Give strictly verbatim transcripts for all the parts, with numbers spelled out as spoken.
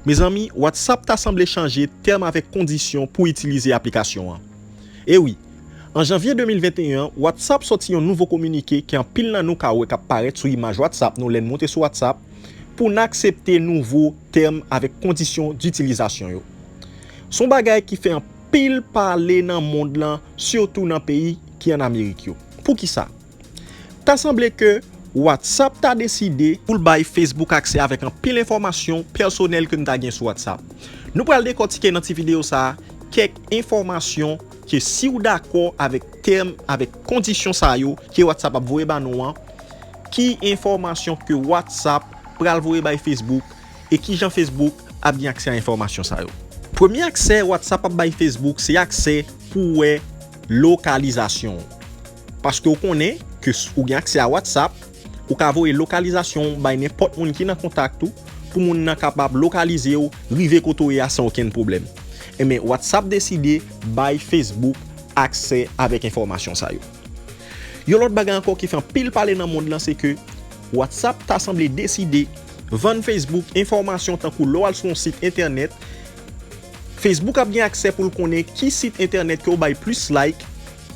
Mezanmi, WhatsApp ta sanble chanje tèm avèk kondisyon pou itilize aplikasyon an. E wi, an janvye de mil venteyen an, WhatsApp sòti yon nouvo kominike ke anpil nan nou ka wè k ap parèt sou imaj WhatsApp nou lè n monte sou WhatsApp, pou n aksepte nouvo tèm avèk kondisyon ditilizasyon yo. Se yon bagay ki fè anpil pale nan mond lan, sitou nan peyi ki ann Amerik yo. Poukisa? Ta sanble ke WhatsApp ta deside pou l bay Facebook aksè avèk anpil enfòmasyon pèsonèl ke n ta gen sou WhatsApp. Nou pral dekòtike nan ti videyo sa a kèk enfòmasyon ke, si w dakò avèk tèm, avèk kondisyon sa yo ke WhatsApp ap voye ba nou an, ki enfòmasyon ke WhatsApp pral voye bay Facebook e kijan Facebook ap gen aksè a enfòmasyon sa yo. Premye aksè WhatsApp ap bay Facebook se aksè pou wè lokalizasyon w. Paske w konnen ke s- ou gen aksè a WhatsApp, ou ka voye lokalizasyon w bay nenpòt moun ki nan kontak ou pou moun nan kapab lokalize w, rive kote w ye a san okenn pwoblèm. Enben, WhatsApp deside bay Facebook aksè avèk enfòmasyon sa yo. Yon lòt bagay ankò ki fè anpil pale nan mond lan se ke WhatsApp ta sanble deside vann Facebook enfòmasyon tankou lè w al sou yon sit entènèt, Facebook ap gen aksè pou l konnen ki sit entènèt ke w bay plis like,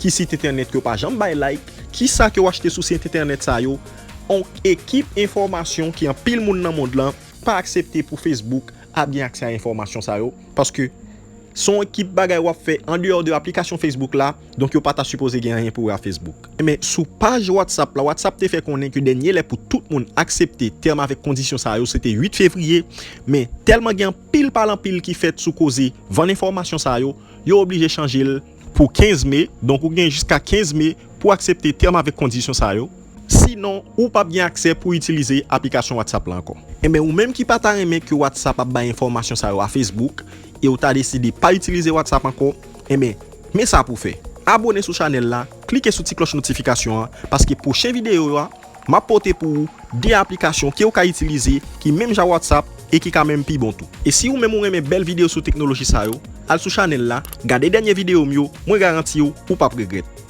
ki sit entènèt ke w pa janm bay like, kisa ke w achte sou sit entènèt sa yo. Yon ekip enfòmasyon ke anpil moun nan mond lan pa aksepte pou Facebook ap gen aksè a enfòmasyon sa yo, paske se yon ekip bagay w ap fè andeyò de aplikasyon Facebook la, donk yo pa ta sipoze gen anyen pou wè a Facebook. Men sou paj WhatsApp la, WhatsApp te fè konnen ke dènye lè pou tout moun aksepte tèm avèk kondisyon sa yo, se te uit fevriye, men tèlman gen anpil pale anpil ki fèt sou koze vann enfòmasyon sa yo, yo oblije chanje l pou kenz me, donk ou gen jiska kenz me pou aksepte tèm avèk kondisyon sa yo. Sinon, ou p ap gen aksè pou itilize aplikasyon WhatsApp la ankò. Enben, ou menm ki pa ta renmen ke WhatsApp ap bay enfòmasyon sa yo a Facebook, e ou ta deside pa itilize WhatsApp ankò, enben, men sa pou w fè. Abòne sou chanèl la, klike sou ti klòch notifikasyon an, paske pwochen videyo a, m ap pote pou ou de aplikasyon ke w ka itilize ki menm jan WhatsApp e ki ka menm pi bon tou. E si ou menm ou renmen bèl videyo sou teknoloji sa yo, al sou chanèl la, gade dènye videyo m yo, mwen garanti w, ou p ap regrèt.